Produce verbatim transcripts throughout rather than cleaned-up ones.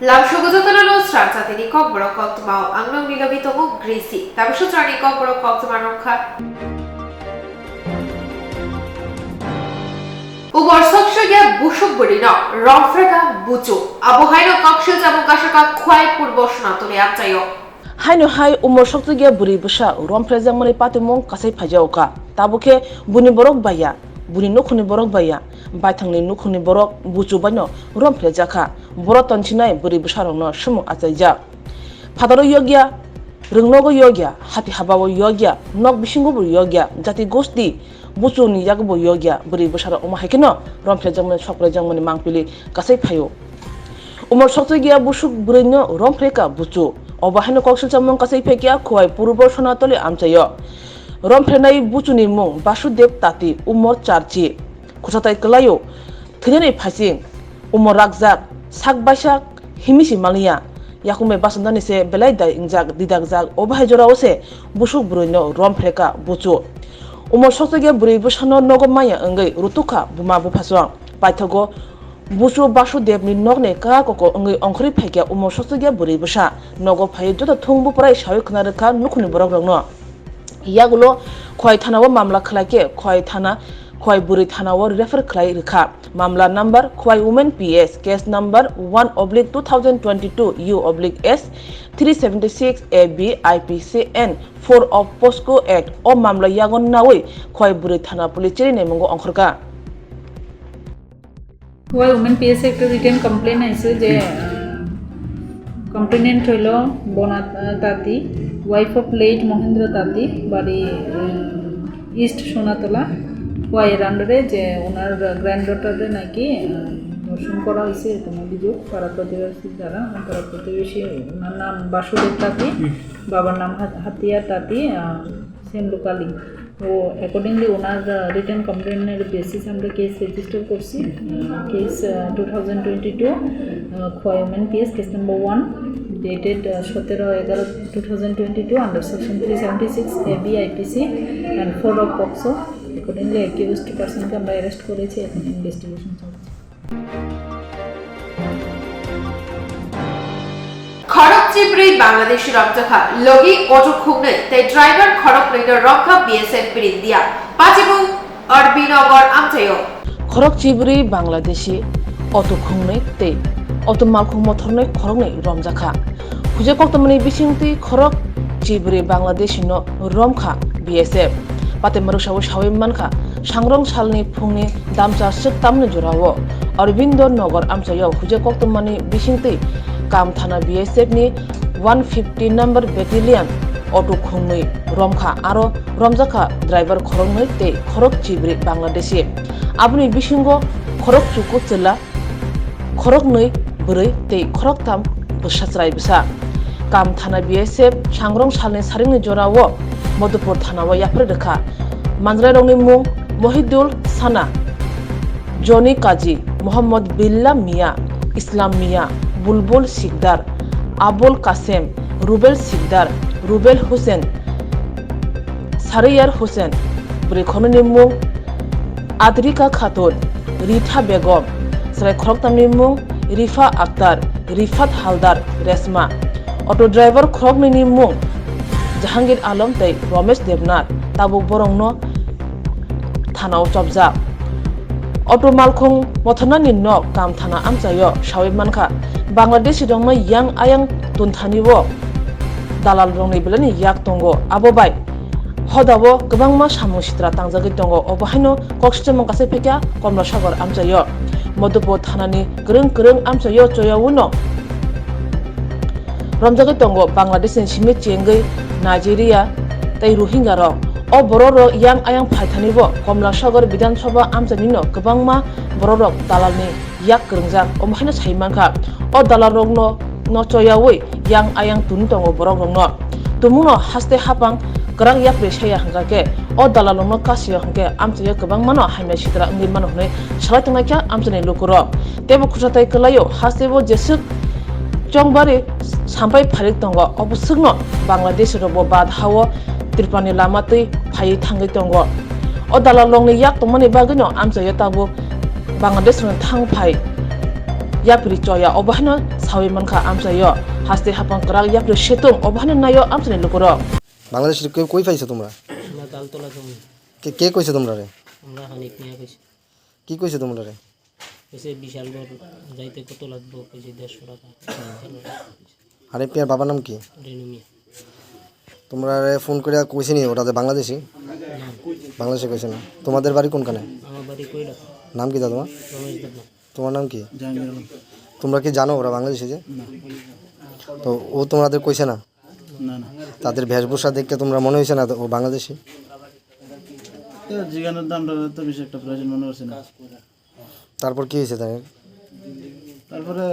Lamsogo jotono no srang chatini kokborok koktwmao ang nong nilogi tongo Grisi. Tabukso chwrani kokborok koktwma nongkha. Umor soksoya busuk bwrwino romphrekha buchu. Abo haino koksil chamung kasaka Khwai Purbo Sonatoni amchaio. Haino hai umor soksoya bwrwi bwsa romphrejakmani patimung kasai phaijakha. Tabukhe buni borok baiya, buni nukhungni borok baiya, baithangni nukhungni borok buchu baino romphrejakha. Borok tonsinai bwrwi bwsarokno sumung achaijak. Phataro yokya, rwngnogo yokya, hati habao yokya, nok bisingobo yokya, jati gosti buchuni yagobo yokya, bwrwi bwsarok omo hai kheno romphrejakmani, sokphrejakmani mangpili kasai phaio. Umor sokchokya busuk bwrwino romphrekha buchu. Obo haino koksil chamung kasai phaikha Khwai Purbo Sonatoli amchaio. Romphrenai buchuni mung Basudev Tati, umor charchi. Khwsatai kwlaio. Thwinani phaising, umor rakjak, sak baisa himisi maliya, yakung bai bachondani se belai dai wngjak, didakjak, obo hai jorao se busuk bwrwino romphrekha buchu. Umor sokchokya bwrwi bwsano nogo maya wngwi rutukha buma buphasong. Paithago buchu Basudevni nokni kaka koko wngwi ongkhorwi phaikha umor sokchokya bwrwi bwsa. Nogo phaiwi joto thung buprai sawi khna rwkha nukhungni borokrokno. Yagulo Khwai thanao mamla khlaikhe Khwai thana, Khwai bwrwi thanao refer khlai rwkha. Mamla number Khwai Women P S, case number one oblique two thousand twenty-two U oblique S three seventy-six A B I P C and four of POCSO Act. O mamla yago nawi Khwai bwrwi thana police chini naimungo ongkhorkha. Why women P S একটা written complaint আইছে যে, আহ, complainant হইল বোনা, আহ, তাঁতি, wife of late Mahendra তাঁতি, বাড়ি, আহ, ইস্ট সোনাতলা, ওয়াইয়ের আন্ডারে, যে ওনার গ্র্যান্ডডটারে নাকি, আহ, ধর্ষণ করা হয়েছে, এরকম অভিযোগ পাড়া প্রতিবেশী দ্বারা। পাড়া প্রতিবেশী, ওনার নাম বাসুদেব তাঁতি, হুম। বাবার নাম হাত-, হাতিয়া তাঁতি, আহ, সেম লোকালি। তো accordingly ওনার, আহ, written complaint এর বেসিস আমরা কেস রেজিস্টার করছি। Ah, case, ah, two thousand twenty two, ah, Khowai women PS, case number one, dated, ah, সতেরো এগারো two thousand twenty two, under section three seventy six A B I P C and four of POCSO। Accordingly accused person কে আমরা অ্যারেস্ট করেছি, এখন ইনভেস্টিগেশন চলছে। Khorok chibrwi Bangladeshi romjakha, logi auto khungnwi tei driver khoroknwino romkha B S F bini diya. Pachimung R B Nagar amchaio. Khorok chibrwi Bangladeshi auto khungnwi tei auto malkhung mothornwi khoroknwi romjakha. Huja koktwmani bisingtwi khorok chibrwi Bangladeshino romkha B S F. Pataimarok sao sawi mankha, sangrong salni phungni damcha swk tamni jorao Aurobindo Nagar amchaio huja koktwmani bisingtwi Kam thana B S F ni one fifty number battalion auto khungnwi romkha, aro romjakha driver khoroknwi tei khorok chibrwi Bangladeshi. Aboni bisingo khorok chuku chwla, khoroknwi bwrwi tei khoroktham bwsa chwrai bwsa. Kam thana B S F sangrong salni saringni jorao Madhupur thanao yapharwi rwkha. Manjrairokni mung Mohidul Sana, Joni Kaji, Mohammad Billah Mia, Islam Mia, Bulbul Sikdar, Abul Kasem, Rubel Sikdar, Rubel Hussein, Sariyar Hussein, bwrwi khoroknwini mung Adrika Khatun, Ritha Begum, chwrai khoroknwini mung Rifa Akhtar, Rifat Haldar, Resma. Auto driver khoroknwini mung Jahangir Alam tei Romesh Debnath, tabuk borokno thanao chopjak. Auto malkhung mothornani nok Kam thana amchaio sawi mankha, Bangladeshi rokno yang ayang tunthani o dalal rokni belai ni yak tongo, abo bai hodao kwbangma samung sitra tangjagwi tongo, obo haino kok swchamo kasai phikya Komla Sagar amchaio. Madhupur thanani kwrwng kwrwng amchaio choyawino romjagwi tongo Bangladesh ni simi chengwi Nigeria tei Rohingya rok. O borok rok yang ayang phaithani bo Komla Sagar Bidhan Sabha amchaini no kwbangma borok rok dalal ni yak kwrwngjak, omo haino sai mankha. O dalal rokno no choyawi yang ayang tuni tongo borok rokno. Tumungno haste hapang kwrak yapri saya hwnkha khe o dalal rokno kasio hwnkhe amchaio kwbangmano hamya sitra wngwi mano hwnwi salai tongnaikha amchaini lukurok. Teibo khwsa tai kwlaio, hasteo jeswk chongbari sampai pharik tongo, obo swkno Bangladesh rokbo bad hao Tripurani lama twi phaiwi thangwi tongo. O dalal rokni yak tongmani bagwino amchaio tabuk Bangladesh rokni thang phai Yapri choya obo haino sawi mankha amchaio. Haste hapang kwrak yapri setung obo haino naio amchaini lukurok. বাংলাদেশে কে-, কই পাইছো তোমরা? আমরা তালতলা জমি। কে, কে কইছে তোমরা রে? আমরা হানিফ মিয়া কইছি। কি কইছে তোমরা রে? কইছে বিশাল বড় যাইতে কত লাগবো? কইছে দেড়শো টাকা। আরে পিয়ার বাবার নাম কি? রেনু মিয়া। তোমরা রে ফোন করে কইছে নি ওটাতে বাংলাদেশি? না। বাংলাদেশে কইছে না। তোমাদের বাড়ি কোনখানে? আমার বাড়ি কয়লা। নাম কি দাদা তোমার? রমেশ দেবনাথ। তোমার নাম কি? জাহাঙ্গীর আলম। তোমরা কি জানো ওরা বাংলাদেশি যে? না। তো ও তোমাদের কইছে না? না, না। তাদের বেশভূষা দেখে তোমরা মনে হইছে না তো ও বাংলাদেশি? তো জিগানোর দামটা তো বেশি একটা প্রয়োজন মনে হচ্ছে না। তারপর কি হয়েছে তাদের? তারপরে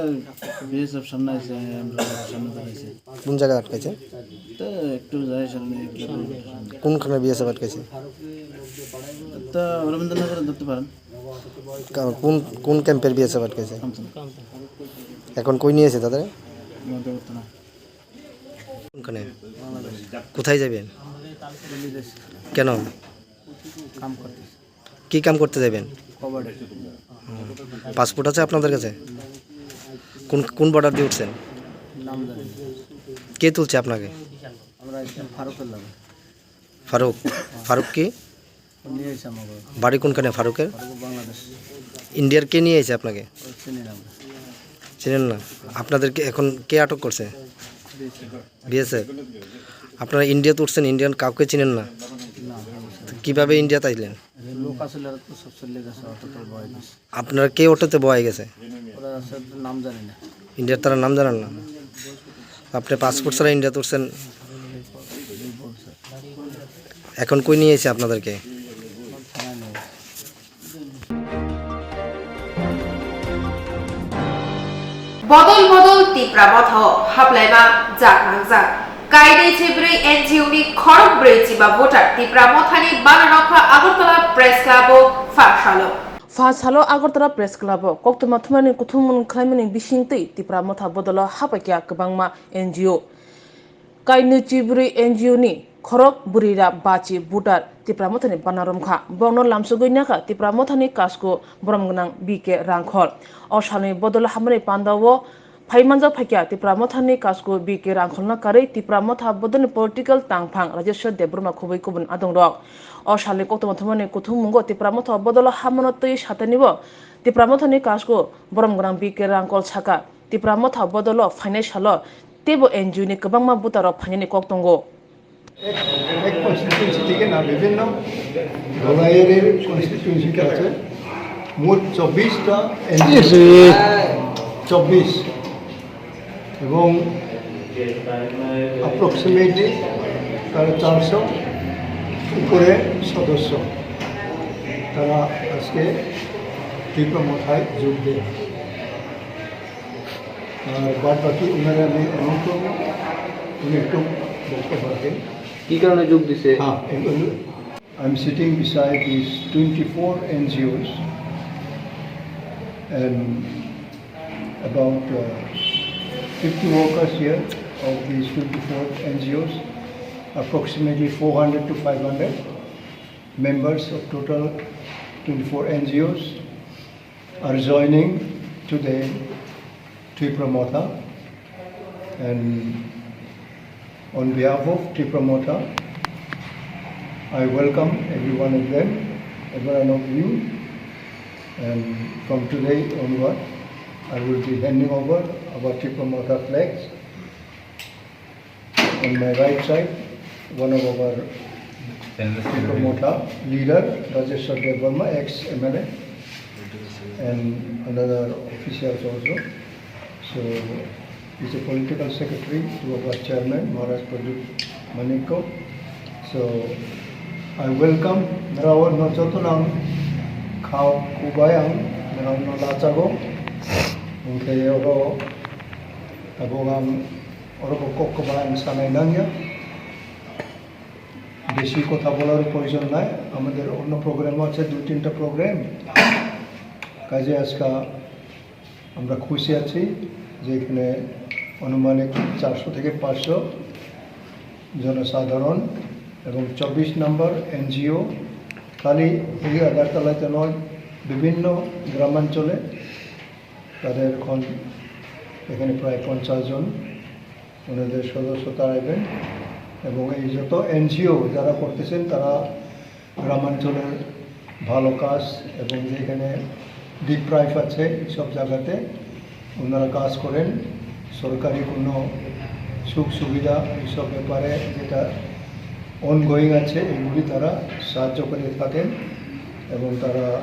বিএসএফ সামনে আছে, আমরা সামনে দাঁড়াইছে। কোন জায়গায় আটকাইছে? তো একটু যাই সামনে, একটু কোনখানে বিএসএফ আটকাইছে? তো রবীন্দ্রনগরে ধরতে পারেন। কা-, কোন, কোন ক্যাম্পের বিএসএফ আটকাইছে? কামতা। এখন কই নিয়ে আছে তাদের? মধ্যবর্তী না। কোনখানে? বাংলাদেশ। কোথায় যাবেন? বিদেশ। কেন? কাম করতেছে। কি কাম করতে যাবেন? কবাডি। হুম। পাসপোর্ট আছে আপনাদের কাছে? কোন, কোন বর্ডার দিয়ে উঠছেন? নাম জানি না। কে তুলছে আপনাকে? আমরা এখানে ফারুকের লাগে। ফারুক? ফারুক কি? নিয়ে এসে আমাকে। বাড়ি কোনখানে ফারুকের? ফারুক বাংলাদেশ। ইন্ডিয়ার কে নিয়ে এসে আপনাকে? ওই চিনি না আমরা। চিনেন না? আপনাদেরকে এখন কে আটক করছে? বিএসএফ। বিএসএফ। আপনারা ইন্ডিয়াতে উঠছেন, ইন্ডিয়ান কাউকে চিনেন না? না, না, না। তো কিভাবে ইন্ডিয়াতে আইলেন? লোক আসলে তো সব চলে গেছে, অটো তো বয় গেছে। আপনারা কে অটোতে বয় গেছে? ওরা আসলে নাম জানি না। ইন্ডিয়ার তারা নাম জানেন না? আপনি পাসপোর্ট ছাড়া ইন্ডিয়াতে উঠছেন? এখন কই নিয়ে এসে আপনাদেরকে? Bodol bodol Tipra Motha o haplaima jak nangjak. Kainwi se bwrwi N G O ni khorok brwi chiba voter Tipra Motha ni bana nokha Agartala Press Club o pha salo. Pha salo Agartala Press Club o koktwma thumani kuthumung khlaimani bisingtwi Tipra Motha bodol o hapaikha kwbangma N G O. Kainwi chibrwi N G O ni khorok bwrwi ra bachi voter Tipra Mothani bana romkha. Bongno lamsogwi nakha Tipra Mothani kasku borom gwnang B K Rangkhol. O salni bodol hamani pandao phaimanjak phaikha Tipra Mothani kasku B K Rangkholno karwi Tipra Motha bodolni political tangphang Rajeshwar Debbarma khubui kubun adongrok. O salni koktwma thumani kuthummungo Tipra Motha bodolo hamano twi satanibo Tipra Mothani kasku borom gwnang B K Rangkhol sakha. Tipra Motha bodolo phainai salo teibo N G O ni kwbangma butarok phainani kok tongo. এক, এক কনস্টিটিউয়েন্সি থেকে না, বিভিন্ন ধলাইয়ের কনস্টিটিউয়েন্সিতে আছে। মোট চব্বিশটা এনজিও। চব্বিশ। এবং অ্যাপ্রক্সিমেটলি সাড়ে চারশো উপরে সদস্য। তারা আজকে ত্রিপুরা মথায় যোগ দেন। আর বাদ বাকি ওনারা আমি অনন্ত, উনি একটু বক্তব্য রাখেন। কি কারণে যোগ দিছে? হ্যাঁ, এগুলো, I'm sitting beside these twenty-four N G Os, and about, uh, fifty workers here of these twenty-four N G Os, approximately four hundred to five hundred members of total twenty-four N G Os are joining today Tipra Motha, and on behalf of Tipra Motha, I welcome every one of them, every one of you, and from today onward, I will be handing over our Tipra Motha flags. On my right side, one of our Tipra Motha leader, Rajeshwar Debbarma, ex M L A, and another officials also. So, he's a political secretary to our chairman, Maharaj Pradyut Manikya. So, I welcome, nrao no joto nang khao kubai ang, nrao no lachago, ungkhe oro, abo ang Oro bo kok kwbai ang sanai nangya. Besi kotha bolar proyojon nai. Amader onno program o ache dui tinta program. কাজে আজকে আমরা খুশি আছি যে এখানে আনুমানিক চারশো থেকে পাঁচশো জনসাধারণ এবং চব্বিশ নম্বর এনজিও খালি এই আগারতলাতে নয়, বিভিন্ন গ্রামাঞ্চলে তাদের এখন এখানে প্রায় পঞ্চাশ জন ওনাদের সদস্য তারা এবেন। এবং এই যত এনজিও যারা করতেছেন, তারা গ্রামাঞ্চলের ভালো কাজ এবং যেখানে ডিপ্রাইভ আছে, এইসব জায়গাতে ওনারা কাজ করেন। সরকারি কোনো সুখ সুবিধা, এইসব ব্যাপারে যেটা অনগোয়িং আছে, এইগুলি তারা সাহায্য করে থাকেন। এবং তারা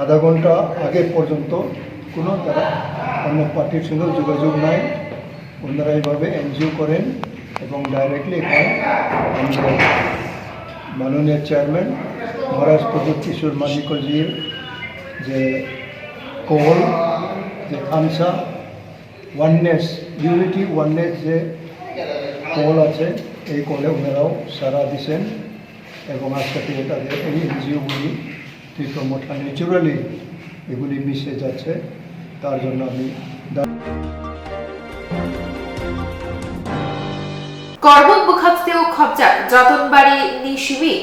আধা ঘন্টা আগে পর্যন্ত কোনো তারা অন্য পার্টির সঙ্গে যোগাযোগ নাই। ওনারা এইভাবে এনজিও করেন এবং ডাইরেক্টলি এখানে আমাদের মাননীয় চেয়ারম্যান মহারাজ প্রদ্যুৎ কিশোর মানিকজির যে কল, যে থামসা ওয়াননেস, ইউনিটি ওয়াননেস যে কল আছে, এই কলে ওনারাও সাড়া দিছেন। এবং আজকে থেকে তাদের এই এনজিওগুলি তীব্র মোটা ন্যাচুরালি এগুলি মিশে যাচ্ছে, তার জন্য আমি দা- Korbuk bwkhak teo khopjak Jotonbari ni simi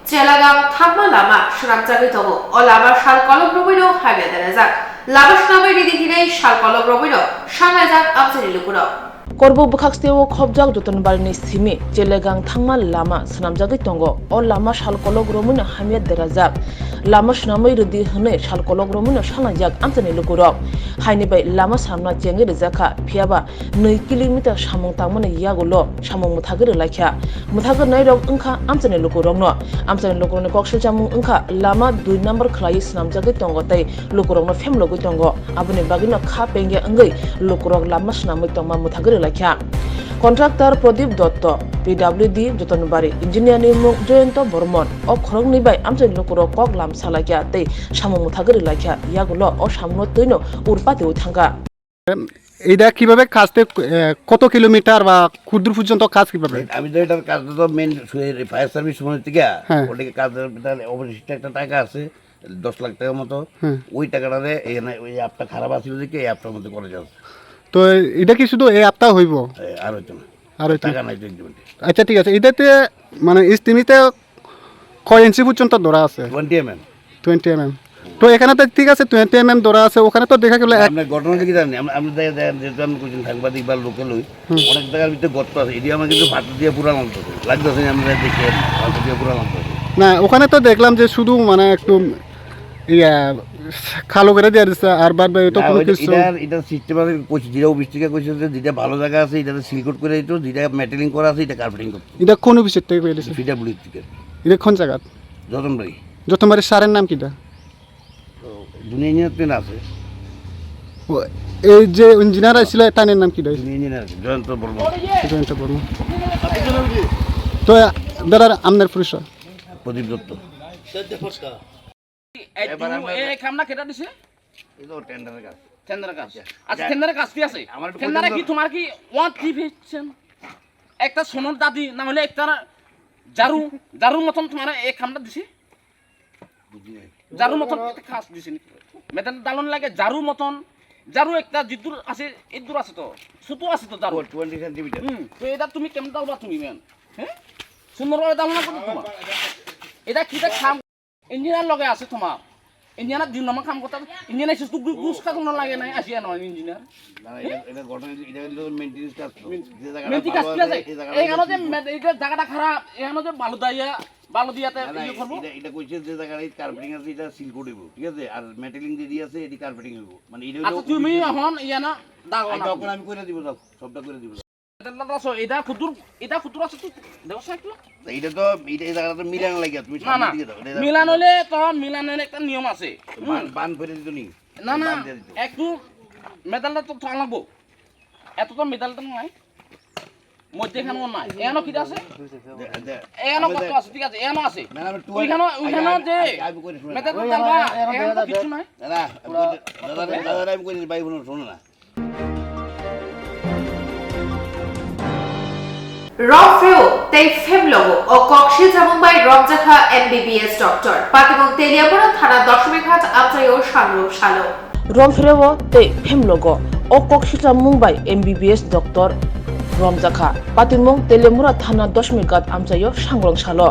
Chelagang thangma lama swnamjagwi tongo. O lama sal kolok romwino hamya derajak. Lama swnamwi ridi hinwi sal kolok romwino sanglajak amchaini lukurok. Korbuk bwkhak teo khopjak Jotonbarini simi Chelegang thangma lama swnamjagwi tongo. O lama sal kolok romwino hamya derajak. Lama swnamwi ridi hwnwi sal kolok romwino sanglajak amchaini lukurok. Haini bai lama swnamna chengwi rijak kha, phiyaba nwi kilometer samung tangmani yagulo samung mwthagwi rwlaikha. Mwthagwi rwnairok wngkha amchaini lukurokno. Amchaini lukurokni kok silchamung wngkha lama dui number khwlaiwi swnamjagwi tongo tei lukurokno phemlogwi tongo. Aboni bagwino kha pengya wngwi lukurok lama swnamwi tongma mwthagwi rwlaikha. Contractor Pradip Dotto, P W D Jotonbari, engineer ni mung Jayanta Bormon. O khoroknwi bai amchaini lukurok kok lam salaikha tei samung mwthagwi rwlaikha. Yagulo o samungno twino urpatiwi thangkha. এটা কিভাবে কাজ তে, এ, কত কিলোমিটার বা কতদূর পর্যন্ত কাজ কিভাবে? আমি তো এটার কাজ তো মেইন ফায়ার সার্ভিস সময় থেকে হ্যাঁ। ওটাকে কাজ, তাহলে অবশিষ্ট একটা টাকা আছে দশ লাখ টাকার মতো। হ্যাঁ। ওই টাকাটারে এখানে ওই অ্যাপটা খারাপ আছিল দেখে এই অ্যাপটার মধ্যে করে যাচ্ছে। তো এটা কি শুধু এই অ্যাপটা হইব? এ, আর হইতো না। আর হইতো না। টাকা নাই তো ইমপ্লিমেন্টে। আচ্ছা, ঠিক আছে। এটাতে মানে ইস্তিমিতে কয় ইঞ্চি পর্যন্ত ধরা আছে? Twenty MM. Twenty MM. তো এখানে তো ঠিক আছে, টোয়েন্টি এমএম ধরা আছে, ওখানে তো দেখা গেল এক আপনার ঘটনা কি জানি? আমরা, আমরা যাই, যাই, যেহেতু আমি কইছেন সাংবাদিক বা লোকাল হই, হুম। অনেক জায়গার ভিতরে গর্ত আছে, এটি আমার কিন্তু পাথর দিয়ে পুরা লাগতেছে, লাগতেছে না, আমরা দেখি আর কি, পাথর দিয়ে পুরা লাগতেছে। না, ওখানে তো দেখলাম যে শুধু মানে একটু ইয়া, কালো করে দিয়ে দিচ্ছে, আর বাদ বাকি তো না, কোনো ওই যে কিছু এটার, এটার সিস্টেম আছে, কইছে, যেটা অফিস থেকে কইছে যে যেটা ভালো জায়গা আছে, এটাতে সিল কোড করে দিত, যেটা মেটালিং করা আছে, এটা কার্পেটিং করতো। এটা কোন অফিসের থেকে পেয়ে দিছে? পিডাব্লিউ থেকে। এটা কোন জায়গা? যতনবাড়ি। যতনবাড়ির স্যারের নাম কিটা? তো দুনিয়া নিয়ে তো আছে। ও, এই যে ইঞ্জিনিয়ার আসছিল, তার নাম কিটা? দুনিয়া ইঞ্জিনিয়ার আছে, জয়ন্ত বর্মন। জয়ন্ত বর্মন। তো দাদা, আপনার পরিচয়? প্রদীপ দত্ত। এই এবার দু-, আমরা এই কামটা কেটা দিছে? এই তো টেন্ডারের কাজ। টেন্ডারের কাজ। আচ্ছা। আচ্ছা, যা-, টেন্ডারের কাজ কি আছে? আমার একটু টেন্ডারে পছন্দ কি তোমার কি ওয়ান থ্রি ফিকশন? একটা সোনার দাদি, না হলে একটা ঝাড়ু, ঝাড়ুর মতন তোমার এই কামটা দিছে? বুঝি নাই। ঝাড়ুর মতন একটা কাজ দিছে নি? মেটাল দালন লাগে ঝাড়ুর মতন, ঝাড়ু একটা জিদ্দুর আছে, ইদ্দুর আছে তো, ছোট আছে তো ঝাড়ু। ও, টোয়েন্টি সেন্টিমিটার। হুম, তো এটা তুমি কেমন দালবা তুমি, ম্যান? হ্যাঁ? সুন্দরভাবে দালনা করো তোমার। এটা কিটা কাম? ইঞ্জিনিয়ার লগে আছে তোমার। ইঞ্জিনিয়ার দুই নম্বর কাম করতে হবে। ইঞ্জিনিয়ার শুধু ঘু-, ঘুষ খাওয়ানো লাগে নাই, আসি না ইঞ্জিনিয়ার। না, না, এটা, এটা ঘটনা, এটা হলো মেইনটেনেন্স কাজ তো। মেইন-, যে জায়গাটা মেইনটেনেন্স ভালো কাজ কি আছে, আছে? এই জায়গাটা এইখানে যে ঠিক করো। মে-, এই যে জায়গাটা খারাপ, এখানে যে বালু দিয়া, বালু দিয়াতে না, না, ইয়ে করবো। এটা, এটা কইছে যে জায়গায় কার্পেটিং আছে, এটা সিল করে দিব, ঠিক আছে? আর মেটালিং যে দিয়ে আছে, এটি কার্পেটিং হইব। মানে, এটা হইলো আচ্ছা, তুমি অফিসে এখন ইয়ে না, দাও, আচ্ছা, না। তখন আমি করে দিব, যাও, সবটা করে দিব। এটা, এটা, এটা, এটা কুতুর, এটা কুতুর আছে তো, দেখো সাইড লো। এটা তো, এটা, এই জায়গাটা তো মিলান লাগে, তুমি না, সামনের না, দিকে যাও, এটা মিলান হইলে তো, মিলানের একটা নিয়ম আছে। বান, হুম। বান ফেলে দিত নি? না, না, বান দিয়ে দিত। একটু মেটালটা তো থাকা লাগবো। এত তো মেটালটা নাই। মধ্যে এখানেও নাই। এখানেও কিটা আছে? দে, দে। এখানেও আমি কত দে- আছে? ঠিক আছে, এখানেও আছে। না, না, আমি টুয়েলভ ওইখানেও, আগে, ওইখানেও আগে, যে আগে, আগে করে শুনে না। মেটালটা ওই দাম আমার, না, এখানে তো কিচ্ছু নাই। না, না, আমি কই- দাদা, দাদা, আমি কই, ভাই বোন, শোনো না। Rompheo tei Phemlogo o kok silchamung bai romjakha M B B S doctor. Patimung Teliamura thana Doshmikhat amchaio sangrung salo. Rompheo tei Phemlogo o kok silchamung bai M B B S doctor romjakha. Patimung Teliamura thana Doshmikhat amchaio sangrung salo.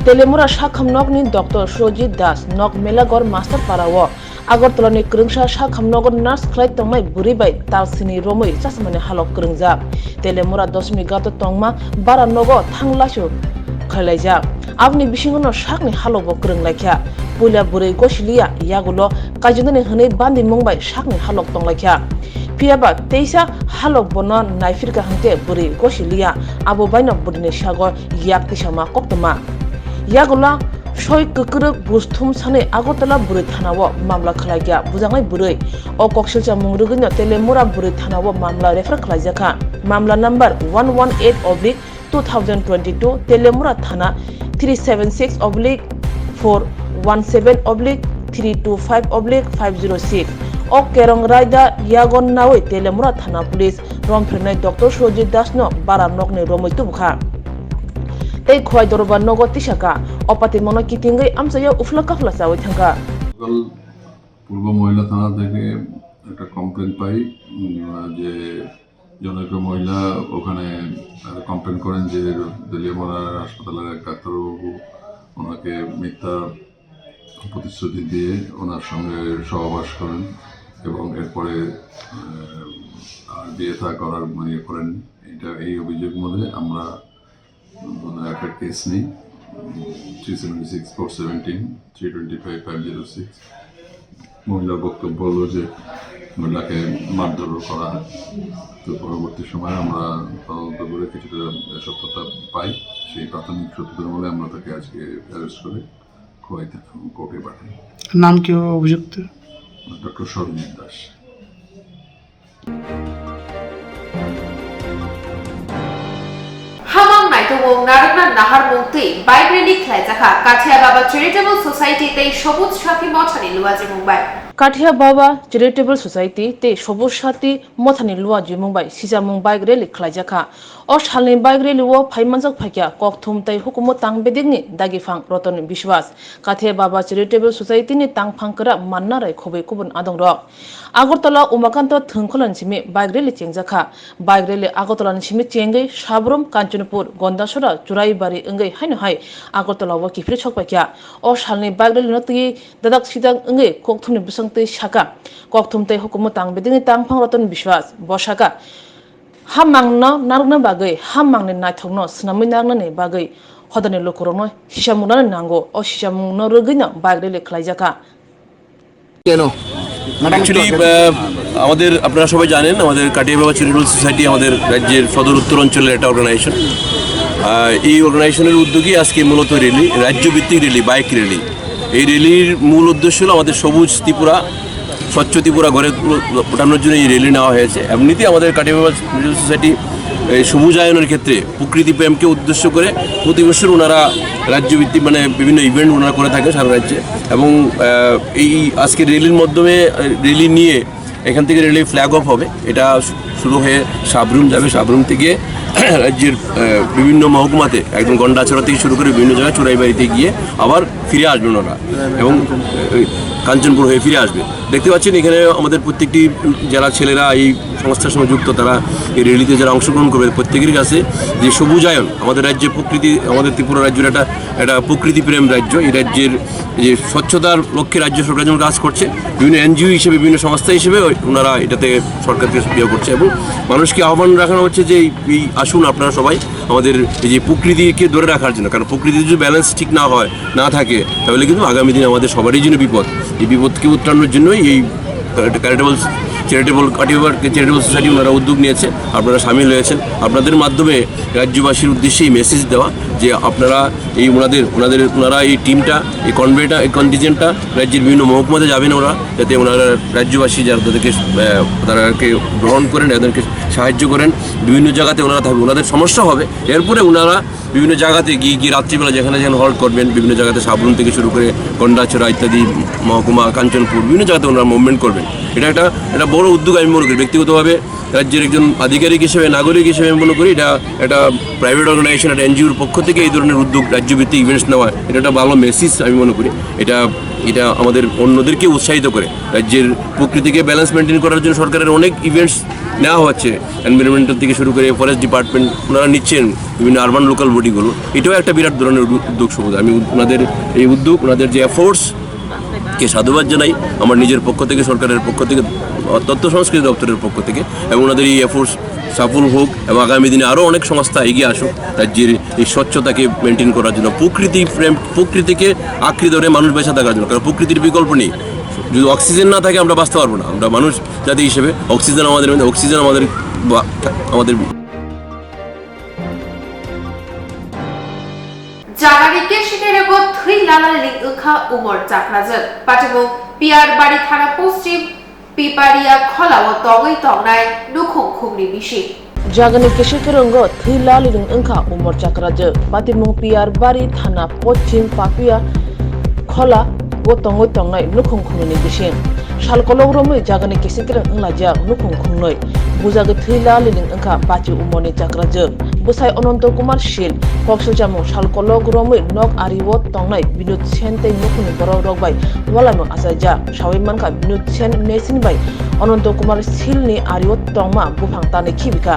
Teliamura sakhamnokni doctor Surojit Das nok Melagor Master Parao Agartala ni kwrwngsa sakhamnogo nurse khlai tongnai bwrwi bai talsini romwi chasmani halok kwrwngjak. Telemura Dosmi Ghato tongma bara nogo thang laisu khlailaijak. Aboni bisingono sakni halokbo kwrwnglaikha. Puila bwrwi gosiliya yagulo kaijaknani hwnwi bandimung bai sakni halok tonglaikha. Phiyaba teisa halok bono naiphirkha hwnkhe bwrwi gosiliya, abo baino bwrwini sago yak tisama koktwma. Yagulo soi kwkwrwk buj thum sanwi Agartala bwrwi thanao mamla khlaikha bujaknai bwrwi. O koksilchamung rwgwino Telemura bwrwi thanao mamla refer khlaijakha. Mamla number one one eight oblique two thousand twenty-two, Telemura Thana three seven six oblique four one seven oblique three two five oblique five zero six. O kerong raida yago nawi Telemura Thana Police romphirnai Doctor Surjit Das no bara nokni romwi tubukha. Tei Khowai Dorbar nogo tisaka, o patimungno kitingwi amchaio uphla kaphla chawi thangkha. গতকাল পূর্ব মহিলা থানা থেকে একটা কমপ্লেন পাই, উম, যে জনৈক মহিলা ওখানে, আহ, কমপ্লেন করেন যে তেলিয়ামুড়া হাসপাতালের এক ডাক্তারবাবু ওনাকে মিথ্যা প্রতিশ্রুতি দিয়ে ওনার সঙ্গে সহবাস করেন এবং এরপরে, আহ, আর বিয়ে থা করার মানে ইয়ে করেননি। এটা, এই অভিযোগ মধ্যে আমরা, মানে, একটা কেস নেই, three seventy six four seventeen three twenty five five zero six. মহিলার বক্তব্য হলো যে মহিলাকে মারধর করা হয়। তো পরবর্তী সময়ে আমরা তদন্ত করে কিছুটা সত্যতা পাই। সেই প্রাথমিক সত্যতার বলে আমরা তাকে আজকে অ্যারেস্ট করে খোয়াই থানা কোর্টে পাঠাই। নাম কি অভিযুক্ত? Doctor Sarajit Das. Hamang naitongo narwkna naharmung twi bike rally khlaijakha Kathia Baba Charitable Society tei Sobuj Sathi Mothani luajimung bai. Kathia Baba Charitable Society tei Sobuj Sathi Mothani luajimung bai sijamung bike rally khlaijakha. O salni bike rally o phaimanjak phaikha kokthum tei hukumu tang bedekni dagiphang Roton Biswas, Kathia Baba Charitable Society ni tangphang kwrak Manna Rai khobwi kubun adongrok. Agartala Umakanto Thwngkhwlani simi bike rally chengjakha. Bike rally Agartala ni simi chengwi Sabrum, Kanchanpur, Gondasora, Churaibari wngwi haino hai Agartala o kiphilwi sokpaikha. O salni bike rally no twiwi dadak sidak wngwi kokthumni bwswng twi sakha. Kokthum tei hukumu tang bedekni tangphang Roton Biswas. Bo sakha, hamangno narwkna bagwi, hamangni naithokno swnamwi narwknani bagwi hodani lukurokno sisamung rwna nango. O sisamungno rwgwino bike rally khlaijakha. কেন? অ্যাকচুয়ালি, আহ, আমাদের, আপনারা সবাই জানেন, আমাদের কাটিয়া বাবা charitable society আমাদের রাজ্যের সদর উত্তর অঞ্চলের একটা অর্গানাইজেশন। আহ, এই অর্গানাইজেশনের উদ্যোগে আজকে মূলত র্যালি, রাজ্যভিত্তিক র্যালি, বাইক র্যালি। এই র্যালির মূল উদ্দেশ্য হলো আমাদের সবুজ ত্রিপুরা, স্বচ্ছ ত্রিপুরা গড়ে তুল-, ওঠানোর জন্য এই র্যালি নেওয়া হয়েছে। এমনিতেই আমাদের কাটিয়া বাবা চ্যারিটেবল সোসাইটি এই সবুজায়নের ক্ষেত্রে প্রকৃতি প্রেমকে উদ্দেশ্য করে প্রতি বছর ওনারা রাজ্যভিত্তিক, মানে, বিভিন্ন ইভেন্ট ওনারা করে থাকেন সারা রাজ্যে। এবং, আহ, এই আজকে র্যালির মাধ্যমে, আহ, র্যালি নিয়ে এখান থেকে র্যালি ফ্ল্যাগ অফ হবে। এটা শু-, শুরু হয়ে সাবরুম যাবে, সাবরুম থেকে রাজ্যের, আহ, বিভিন্ন মহকুমাতে, একদম গন্ডাছড়া থেকে শুরু করে বিভিন্ন জায়গায় চোরাইবাড়িতে গিয়ে আবার ফিরে আসবেন ওনারা এবং, আহ, কাঞ্চনপুর হয়ে ফিরে আসবে। দেখতে পাচ্ছেন এখানে আমাদের প্রত্যেকটি যারা ছেলেরা এই সংস্থার সঙ্গে যুক্ত, তারা এই র্যালিতে যারা অংশগ্রহণ করবে, প্রত্যেকের কাছে যে সবুজায়ন, আমাদের রাজ্যে প্রকৃতি, আমাদের ত্রিপুরা রাজ্যের একটা, একটা প্রকৃতিপ্রেম রাজ্য। এই রাজ্যের যে স্বচ্ছতার লক্ষ্যে রাজ্য সরকার যেমন কাজ করছে, বিভিন্ন এনজিও হিসেবে, বিভিন্ন সংস্থা হিসেবে ওই ওনারা এটাতে সরকারকে ইয়ে করছে এবং মানুষকে আহ্বান রাখানো হচ্ছে যে এই, এই আসুন আপনারা সবাই আমাদের এই যে প্রকৃতিকে ধরে রাখার জন্য, কারণ প্রকৃতির যদি ব্যালেন্স ঠিক না হয়, না থাকে, তাহলে কিন্তু আগামী দিনে আমাদের সবারই জন্য বিপদ। এই বিপদকে উতরানোর জন্যই এই চ্যারিটেবল, চ্যারিটেবল, কাটিয়া বাবা চ্যারিটেবল সোসাইটি ওনারা উদ্যোগ নিয়েছে, আপনারা সামিল হয়েছেন। আপনাদের মাধ্যমে রাজ্যবাসীর উদ্দেশ্যে এই মেসেজ দেওয়া যে আপনারা এই ওনাদের, ওনাদের, ওনারা এই টিমটা, এই কনভেটা, এই কন্টিনজেন্টটা রাজ্যের বিভিন্ন মহকুমাতে যাবেন ওরা, যাতে ওনারা রাজ্যবাসী যারা তাদেরকে, আহ, তাদেরকে গ্রহণ করেন, তাদেরকে সাহায্য করেন। বিভিন্ন জায়গাতে ওনারা থাকবেন, ওনাদের সমস্যা হবে, এরপরে ওনারা বিভিন্ন জায়গাতে গিয়ে, গিয়ে রাত্রিবেলা যেখানে যেখানে হল্ট করবেন, বিভিন্ন জায়গাতে সাবরুম থেকে শুরু করে গন্ডাছড়া ইত্যাদি মহকুমা, কাঞ্চনপুর, বিভিন্ন জায়গাতে ওনারা মুভমেন্ট করবেন। এটা একটা, একটা বড় উদ্যোগ আমি মনে করি। ব্যক্তিগতভাবে রাজ্যের একজন আধিকারিক হিসেবে, নাগরিক হিসেবে আমি মনে করি এটা একটা প্রাইভেট অর্গানাইজেশন, একটা এনজিওর পক্ষ থেকে এই ধরনের উদ্যোগ, রাজ্যভিত্তিক ইভেন্টস নেওয়া, এটা একটা ভালো মেসেজ আমি মনে করি। এটা, এটা আমাদের অন্যদেরকে উৎসাহিত করে। রাজ্যের প্রকৃতিকে ব্যালেন্স মেনটেন করার জন্য সরকারের অনেক ইভেন্টস নেওয়া হচ্ছে, এনভায়রনমেন্টাল থেকে শুরু করে ফরেস্ট ডিপার্টমেন্ট ওনারা নিচ্ছেন, বিভিন্ন আরবান লোকাল বডিগুলো। এটাও একটা বিরাট ধরনের উদ্যোগ, সবুজ। আমি ওনাদের এই উদ্যোগ, ওনাদের যে এফোর্টস, কে সাধুবাদ জানাই আমার নিজের পক্ষ থেকে, সরকারের পক্ষ থেকে, তথ্য সংস্কৃতি দপ্তরের পক্ষ থেকে, এবং ওনাদের এই এফোর্টস সফল হোক এবং আগামী দিনে আরও অনেক সংস্থা এগিয়ে আসুক রাজ্যের এই স্বচ্ছতাকে মেনটেন করার জন্য, প্রকৃতি প্রেম, প্রকৃতিকে আঁকড়ে ধরে মানুষ বেঁচে থাকার জন্য। কারণ প্রকৃতির বিকল্প নেই। যদি অক্সিজেন না থাকে, আমরা বাঁচতে পারবো না। আমরা মানুষ জাতি হিসেবে অক্সিজেন আমাদের মধ্যে, অক্সিজেন আমাদের বা-, আমাদের Jagani kesikirego thwi lala ling wngkha umor chakrajwk. Patimung Piyar Bari Thana Poschim Piparia Kholao tongwi tongnai nukhung khungni bising. Jagani kesikirego thwi lala ling wngkha umor chakrajwk. Patimung Piyar Bari Thana Poschim Papia Khola o tongwi tongnai nukhung khungnwini bising. Sal kolok romwi jagani kisikirang wnglaijak nukhung khungnwi. Bujagwi thwi laliling wngkha bachi umorni chakrajwk. Bwsai Ananto Kumar Sil, kok sujamung sal kolok romwi nok ario tongnai Binod Sen tei nukhungni borok rok bai walamung achaijak. Sawi mankha Binod Sen machine bai Ananto Kumar Silni ario tongma buphang tanwi khibikha.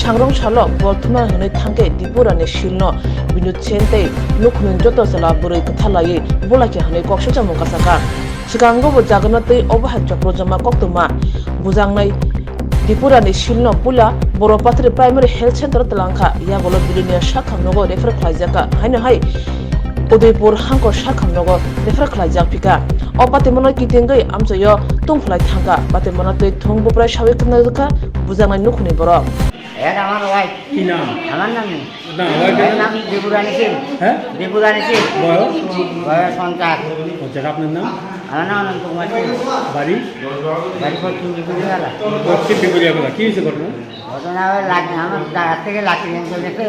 Sangrong salo bol thumna hwnwi thangkhe Dipurani Silno Binod Sen tei nukhungni joto chwla bwrwi kwthalaiwi bulai khe hwnwi kok sujamung kasakha. Swkango bo jagano tei obo hai chokro joma koktwma bujangnai Dipurani Silno puila Boro Pathari Primary Health Center o twlangkha, yagulo Bilonia sakhamnogo refer khlaijakha, haino hai Udaipur hangkor sakhamnogo refer khlaijak phikha. O patimano kitingwi amchaio tungphlai thangkha, patimano twi thung buprai sawi khwnajwkha bujangnai nukhungni borok. এর আমার ওয়াইফ। কি নাম? আমার নাম নেই। না, ওয়াইফের এর নাম? নাম দীপুরানী সিং। হ্যাঁ? দীপুরানী সিং। বয়স? বয়স পঞ্চাশ। পঞ্চাশ। আপনার নাম? আমার নাম অনন্ত কুমার সিং। বাড়ি? বাড়ি পশ্চিম বিপুলিয়ালা। পশ্চিম বিপুলিয়ালা। কি হয়েছে ঘটনা? ঘটনা ওই লাগ-, আমার জায়গা থেকে লাঠি নিয়ে চলেছে।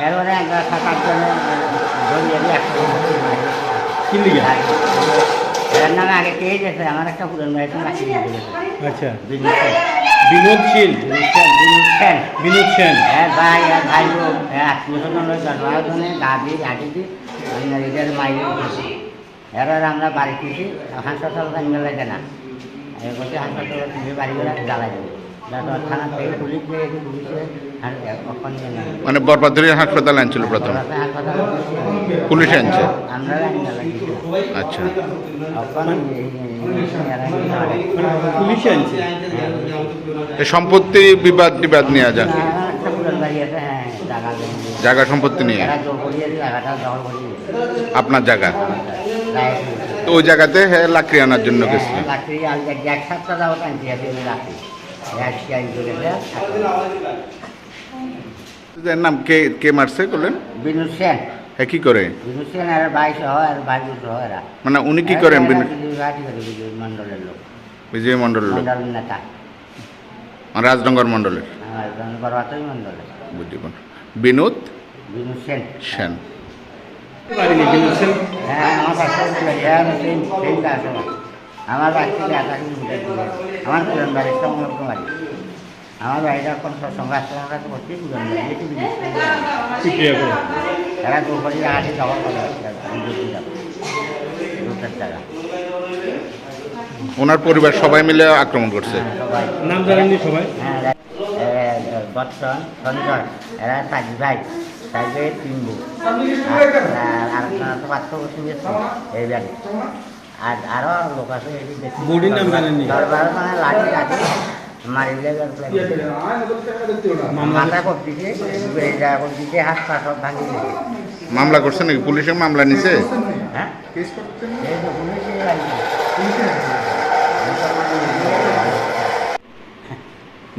এরপরে আমরা সাত আট জনে ধরি এনে একটা কি লিগে? এর নামে আগে পেয়ে গেছে, আমার একটা পুরান বাড়িতে লাঠি নিয়ে গেছে। আচ্ছা। বিনোদ সেন। বিনোদ শীল। বিনোদ সেন, বিনোদ সেন। বিনোদ সেন। হ্যাঁ, ভাই আর ভাই বোন, হ্যাঁ, আত্মীয় স্বজন ওই দশ বারো জনে দাদি, দাদি দি, আমরা এদের মাইরে উঠেছি। এরা আমরা বাড়ি ফিরছি, হাসপাতাল টাইম বেলায় দেনা। এই বলছে হাসপাতাল থেকে বাড়ি বেলা জ্বালাই দেবো। তারপর থানা থেকে পুলিশ দিয়ে এসে পুলিশে হাসপাতাল ওখানে নিয়ে নেয়। মানে বরপাথরি হাসপাতালে আনছিল প্রথমে? বরপাথরি হাসপাতালে পুলিশে আনছে? আমরা আনি জ্বালাই দিয়েছি। আচ্ছা। ওখানে এই, এই, এই, এরা নিয়ে নেয়। মানে পুলিশে আনছে? হ্যাঁ। এই সম্পত্তি বিবাদ টিবাদ নিয়ে যান? না, একটা পুরান বাড়ি আছে, হ্যাঁ, জায়গা জমি। জায়গা সম্পত্তি নিয়ে? এরা জোর করিয়ে জায়গাটা দখল করিয়ে নিয়েছে। আপনার জায়গা? আমার জায়গা। তো ওই জায়গাতে হ্যাঁ লাকড়ি আনার জন্য হ্যাঁ, গেছিলেন? লাকড়ি আর এক সাপ্তাহ যাবত আনছি, এত লাকড়ি। এক সাইজ করে দেয়। এর নাম কে, কে মারছে বললেন? বিনোদ সেন। হ্যাঁ, কি করে? বিনোদ সেন আর ভাই সহ, আর ভাই সহ এরা। মানে উনি কি এরা করেন, এরা বিনোদ? বিজয় ঘাটি করে, বিজয় মণ্ডলের লোক। বিজয় মণ্ডলের লোক। মণ্ডলের নেতা। মানে রাজনগর মণ্ডলের? হ্যাঁ, রাজনগর অতই মণ্ডলের। বুঝি কোন? বিনোদ? বিনোদ সেন। সেন। বাড়ি নেই বিনোদ সেন? হ্যাঁ, আমার পাশে বাড়ি, হ্যাঁ, আমি সেই, সেই গাছ আমার। আমার বাড়ি থেকে আধা কিলোমিটার দূরে। আমার পুরান বাড়ি, সংলগ্ন বাড়ি। আমার বাড়িটা এখন সৎসঙ্গ আশ্রমের কাছে করছি, পুরান বাড়ি, এটি বিনোদ সেন। কি ক্রিয়া করে? এরা দু বাড়ি আগে জমা করে রাখছে, আমি দেখি যাবো। লোকের জায়গা। ওনার পরিবার সবাই মিলে আক্রমণ করছে? হ্যাঁ, সবাই। নাম জানেননি সবাই? হ্যাঁ, এ, এ, বৎসন, সঞ্জয়, এরা চার ভাই, চার ভাই তিন বোন। আর, আর, আর আপনারা তো পার্থক্য শুনেছেন, এই বাড়ি। আর আরো লোক আছে, এই যে দেখছি, বডির নাম জানেননি? দশ বারো জনের লাঠি লাঠি মারি দিলে এবার পুরো মামলা মাথা করতেছে, এই জায়গা করতেছে, হাত পা সব ভাঙিয়ে দিয়েছে। মামলা করছে নাকি? পুলিশে মামলা নিছে? হ্যাঁ? এই তো পুলিশে লাগছে।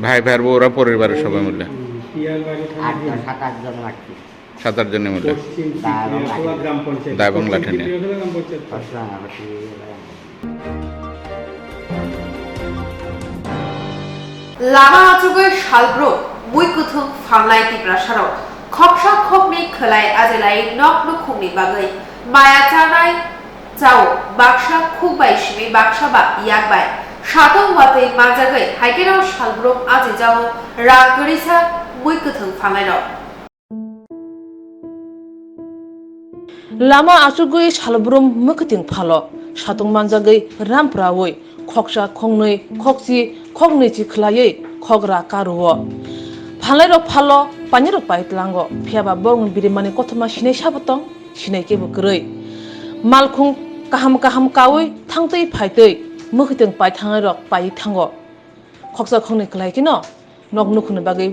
ভাই, ভাইয়ের বউ, ওরা পরিবারের সবাই মিলে? হুম, পিয়ার বাড়ি থানা আট জন, সাত আট জন মারছি। সাত আট জনের মধ্যে? পশ্চিম দা এবং লাঠি। দা এবং লাঠি নিয়ে। পশ্চিম Rangamati. Lama achugwi salbrum mui kwthwng phalnai Tiprasarok khoksa khokni khwlai ajelai nok nukhungni bagwi maya chanai. Chao, baksa khuk bai simi baksa ba yak bai satong watwi manjagwi, hai kheno salbrum ajijago rang kwrwisa mui kwthwng phalnairok. Lama achugwi salbrum mwkhwtwng phalo, satong manjagwi ram prawi, khoksa khoknwi, khokchi khoknwi chi khwlaiwi khok ra karuo. Phalnairok phalo, painirok pai tlango, phiyaba borokni birimani kothoma sinai sabo tong? Sinai kebo kwrwi. Malkhung kaham kaham kaui thangtwi phaitwi mwkhwtwng paithangnairok paiwi thango. Khoksa khoknwi kwlai kheno nok nukhungni bagwi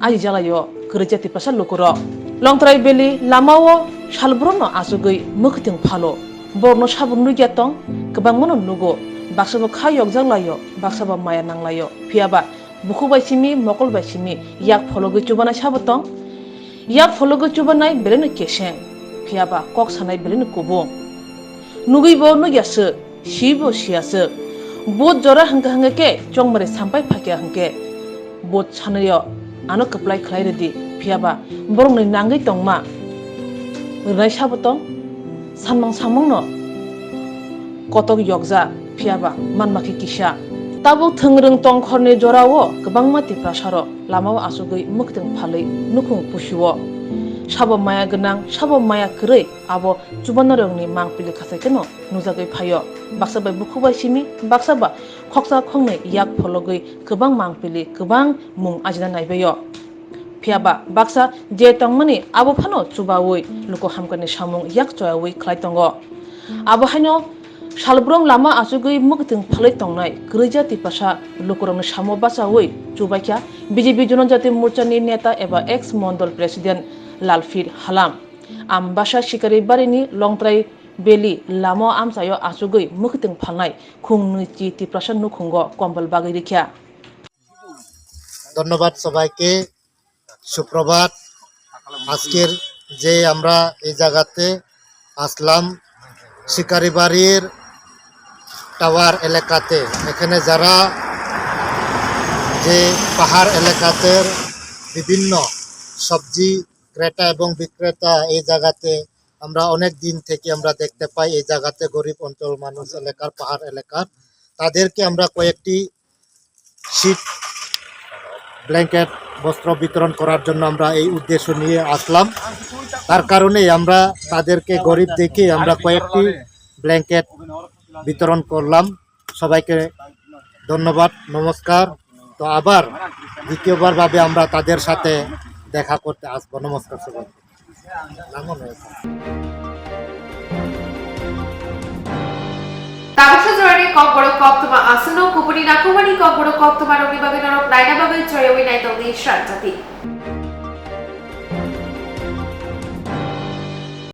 ajijaklaio kwrwija Tiprasa lukurok. Longtrai Valley lamao salbrumno achugwi mwkhwtwng phalo. Borokno sabo nukya tong, kwbangmano nugo. Baksabo kha yokjaklaio, baksabo maya nanglaio. Phiyaba bukhuk bai simi, mokol bai simi yak phologwi chubanai sabo tong. Yak phologwi chubanai belaino keseng, phiyaba kok sanai belaino kubung. Nugwibo nugyaswk, sibo siyaswk. Vote jora hwnkha hwnkhe chongmari sampai phaikha hwnkhe vote sanaio ano kwplai khlai rwdi, phiyaba borokni nangwi tongma rwnai sabo tong. Samung samungno kotok yokjak, phiyaba manma khe kisa. Tabuk thwngrwng tongkhorni jorao kwbangma Tiprasarok lamao achugwi mwkhwtwng phalwi nukhung pusio. Sabo maya gwnang, sabo maya kwrwi, abo chubanarokni mangpili khasai kheno nujagwi phaio. Baksa bai bukhuk bai simi, baksa ba khoksa khoknwi yak phologwi kwbang mangpili, kwbang mung ajina naibaio. Phiyaba baksa je tongmani abo phano chubaui luku hamkani samung yak choyaui khlai tongo. Abo haino salbrum lama achugwi mwkhwtwng phalwi tongnai kwrwija Tiprasa lukurokni samo bachaui chubaikha B J P Jonojati Morchani neta eba ex Mondol President Lalphir Halam. Ambasa Sikaribarini Longtrai Valley lama amchaio achugwi mwkhwtwng phalnai khung nwichi Tiprasa nukhungo kombol bagwi rikha. ধন্যবাদ সবাইকে। সুপ্রভাত। আজকের যে আমরা এই জায়গাতে আসলাম শিকারিবাড়ির টাওয়ার এলাকাতে, এখানে যারা যে পাহাড় এলাকাতে বিভিন্ন সবজি ক্রেতা এবং বিক্রেতা এই জায়গাতে আমরা অনেক দিন থেকে আমরা দেখতে পাই, এই জায়গাতে গরিব অঞ্চল মানুষ এলাকার, পাহাড় এলাকার, তাদেরকে আমরা কয়েকটি শীত ব্ল্যাঙ্কেট, বস্ত্র বিতরণ করার জন্য আমরা এই উদ্দেশ্য নিয়ে আসলাম। তার কারণেই আমরা তাদেরকে গরিব দেখে আমরা কয়েকটি ব্ল্যাঙ্কেট বিতরণ করলাম। সবাইকে ধন্যবাদ, নমস্কার। তো আবার দ্বিতীয়বার ভাবে আমরা তাদের সাথে দেখা করতে আসবো। নমস্কার সবাই। Tabuksa jorani kokborok koktwma aswkno kubuni nakhumani kokborok koktwma rokni bagwi norok naina bagwi choyaui naitokdi srangjabi.